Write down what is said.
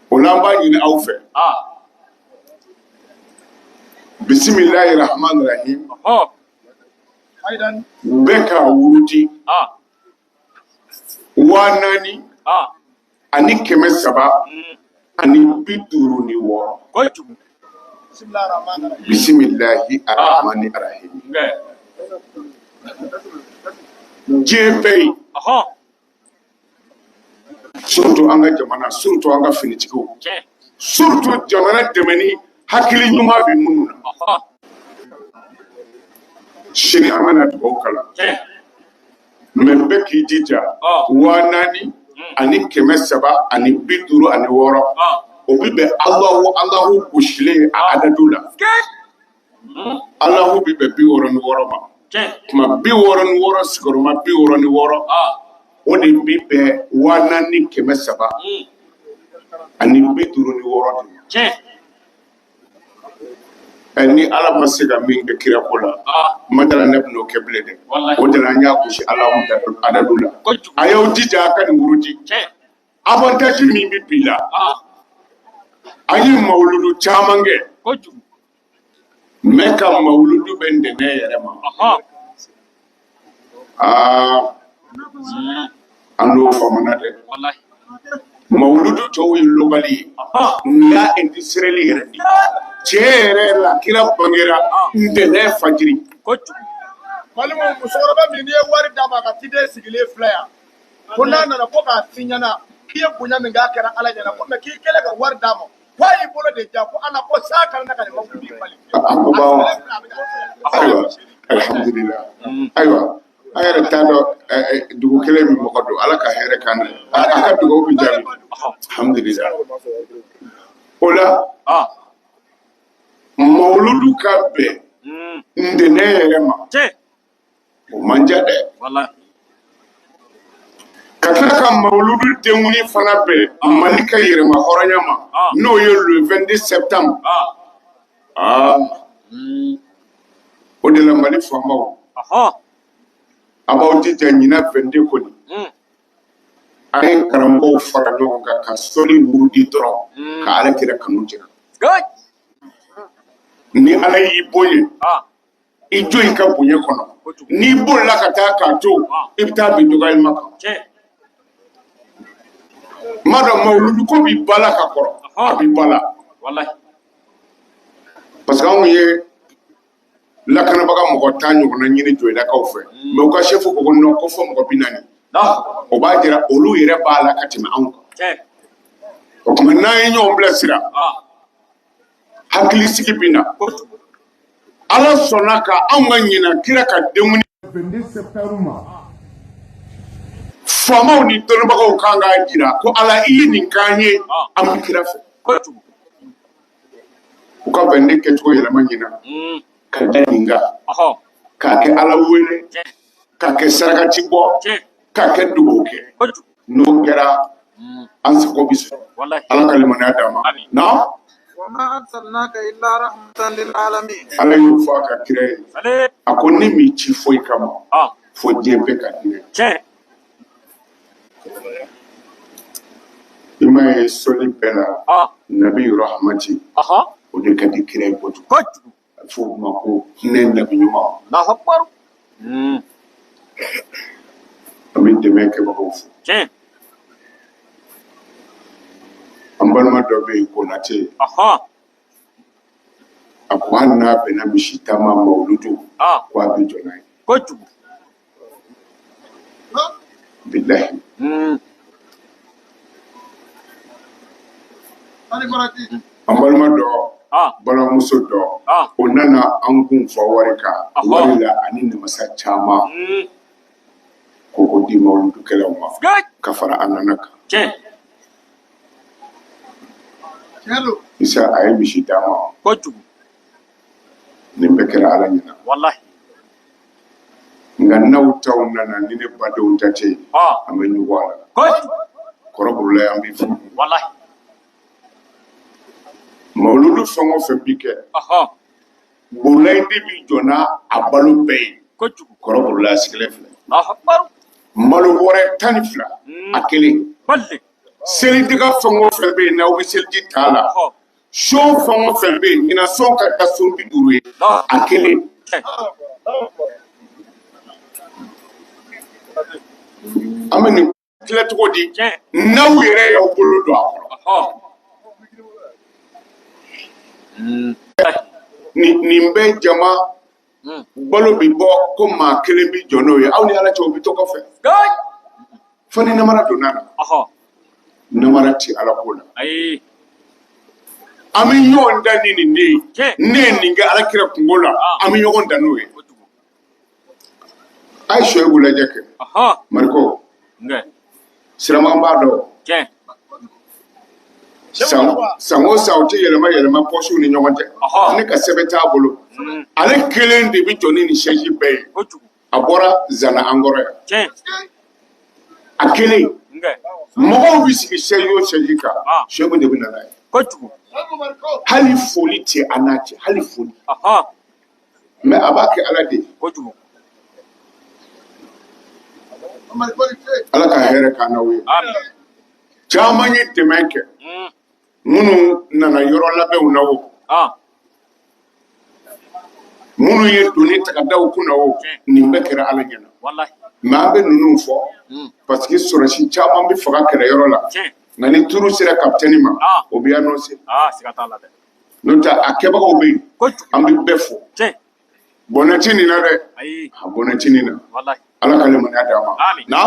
O la an b'a ɲini aw fɛ, bisimilahi rahman rahim, bɛɛ k'a wurudi 4356. Bisimilahi arahmani arahim. Diɲɛ bɛɛ yen, surtout an ka jamana, surtout an ka finitigiw, surtout jamana dɛmɛni hakili ɲuman bɛ minnu na. Sini an bɛna dugawu kalan, mais bɛɛ k'i jija, 4356, o bɛ bɛn Alahu Alahu gosilen a adadu la. Alahu bɛ bɛn 66 ma. Tuma 66 sigiyɔrɔma 66, o de bɛ bɛn 4356 de ma. Ni Ala ma se ka min kɛ kira ko la, ma dala ne bɛn'o kɛ bilen dɛ. O de la an y'a gosi Alahu adadu la. A y'aw jija a ka nin wurudi. Avantage min bɛ bi la, an ye mawuludu caman kɛ, mais ka mawuludu bɛn ntɛnɛn yɛrɛ ma, aa, an n'o faamuna dɛ. Mawuludu tɔw ye lobali ye, nin y'a industriel yɛrɛ de. Tiɲɛ yɛrɛ la, kira bangera ntɛnɛn fajiri. Balimaw, musokɔrɔba min n'i ye wari d'a ma, a ka ciden sigilen filɛ yan, ko n'a nana ko k'a f'i ɲɛna k'i ye bonya min k'a kɛra Ala ɲɛna ko mais k'i kɛlen ka wari d'a ma, k'a y'i bolo de ja ko Ala ko sa kana na ka nin mawuludi bali. A ko bawo, ayiwa, alhamdulillah. Ayiwa, an yɛrɛ t'a dɔn dugu kelen min mɔgɔ don. Ala ka hɛrɛ k'an ye, a ka dugawu bɛ jaabi, alhamdulillah. O la mawuludu ka bɛn ntɛnɛn yɛrɛ ma, o man ca dɛ. Ka tila ka mawuludu denkundi fana bɛn Mali ka yɛrɛma hɔrɔnya ma, n'o ye le 22 septembre. Aa, o de la Mali faamaw, a b'aw jija ɲinan 22 kɔni, an ye karamɔgɔw fara ɲɔgɔn kan ka sɔli wurudi dɔrɔn ka Ala kira kanu jira. Ni Ala y'i bonya, i jɔ i ka bonya kɔnɔ. N'i bolila ka taa k'a to, i bɛ taa bin dɔgɔyalima kan. N b'a dɔn mawuludu ko b'i ba la ka kɔrɔ, a b'i ba la, parce que anw ye lakanabaga mɔgɔ 10 ɲɔgɔnna ɲini Joyilakaw fɛ, mais u ka chef ko ko non, ko fo mɔgɔ 40. O b'a jira olu yɛrɛ b'a la ka tɛmɛ anw kan. O tuma n'an ye ɲɔgɔn bilasira, hakilisigi bɛ na. Ala sɔnna ka anw ka ɲinan kira ka denkundi 22 septembre ma, faamaw ni dɔnnibagaw kan k'a jira ko Ala i ye nin k'an ye, an bɛ kira fɛ. U ka 22 kɛcogo yɛlɛma ɲinan ka da nin kan, k'a kɛ Ala wele, k'a kɛ sarakati bɔ, k'a kɛ dugawu kɛ. N'o kɛra, an sago bɛ sɔrɔ. Ala ka limaniya d'an ma. Naam, Ala y'o fɔ a ka kira ye, a ko ne m'i ci foyi kama fo diɲɛ bɛɛ ka hinɛ. I m'a ye sɔli bɛɛ la, nabi rahmati, o de ka di kira ye kojugu. A bɛ fɔ o ma ko hinɛ nabi ɲuman. An bɛ dɛmɛ kɛbagaw fo. An balima dɔ bɛ yen, Konate, a ko hali n'a bɛnna misi ta ma mawuludu, ko a bɛ jɔ n'a ye. Bilahi. An balima dɔ, balimamuso dɔ, o nana an kun fa wari kan, wari la ani namasa caman, ko ko di mawuludukɛlaw ma ka fara an nana kan. Isa, a ye misi d'a ma. Nin bɛɛ kɛra Ala ɲɛna. Nka n'aw taw nana ni ne badenw ta tɛ yen, an bɛ ɲugun a la. Kɔrɔ Burulayi, an b'i fo. Mawuludu fɛn o fɛn bi kɛ, Burulayi de bi jɔ n'a a balo bɛɛ ye. Kɔrɔ Burulayi sigilen filɛ, malo bɔrɛ 12 a kelen. Selidaga fɛn o fɛn bɛ yen, n'aw bɛ seliji t'a la, son fɛn o fɛn bɛ yen, ɲinan son ka taa son 50 ye a kelen. An bɛ nin tila cogo di n'aw yɛrɛ y'aw bolo don a kɔrɔ? Nin bɛɛ jama balo bɛ bɔ ko maa kelen bɛ jɔ n'o ye, aw ni Ala cɛ, o bɛ to kɔfɛ. Fo ni namara donna na, namara ti Ala ko la. An bɛ ɲɔgɔn dan ni nin de ye. Ne ye nin kɛ Ala kira kunko la, an bɛ ɲɔgɔn dan n'o ye. A ye Soyibu lajɛ kɛ, Mariko siraman b'a dɔn. San o san, o tɛ yɛlɛma yɛlɛma pɔsiw ni ɲɔgɔn cɛ. Ne ka sɛbɛn t'a bolo, ale kelen de bɛ jɔ ni nin sɛji bɛɛ ye. A bɔra zana an kɔrɔ yan, a kelen. Mɔgɔw bɛ sigi sɛji o sɛji kan, Soyibu de bɛ na n'a ye. Hali foli tɛ an n'a cɛ, hali foli. Mais a b'a kɛ Ala de ye. Ala ka hɛrɛ k'an n'aw ye. Caman ye dɛmɛ kɛ, minnu nana yɔrɔ labɛnw na o, minnu ye doni ta ka da u kunna o, nin bɛɛ kɛra Ala ɲɛna. Mais an bɛ ninnu fɔ parce que sɔrɔdasi caman bɛ faga kɛlɛyɔrɔ la, nka ni turu sera kapitɛni ma, o bɛ annoncer. N'o tɛ, a kɛbagaw bɛ yen, an bɛ bɛɛ fo. Bɔnɛ ti nin na dɛ, a bɔnɛ ti nin na. Ala ka limaniya d'an ma na.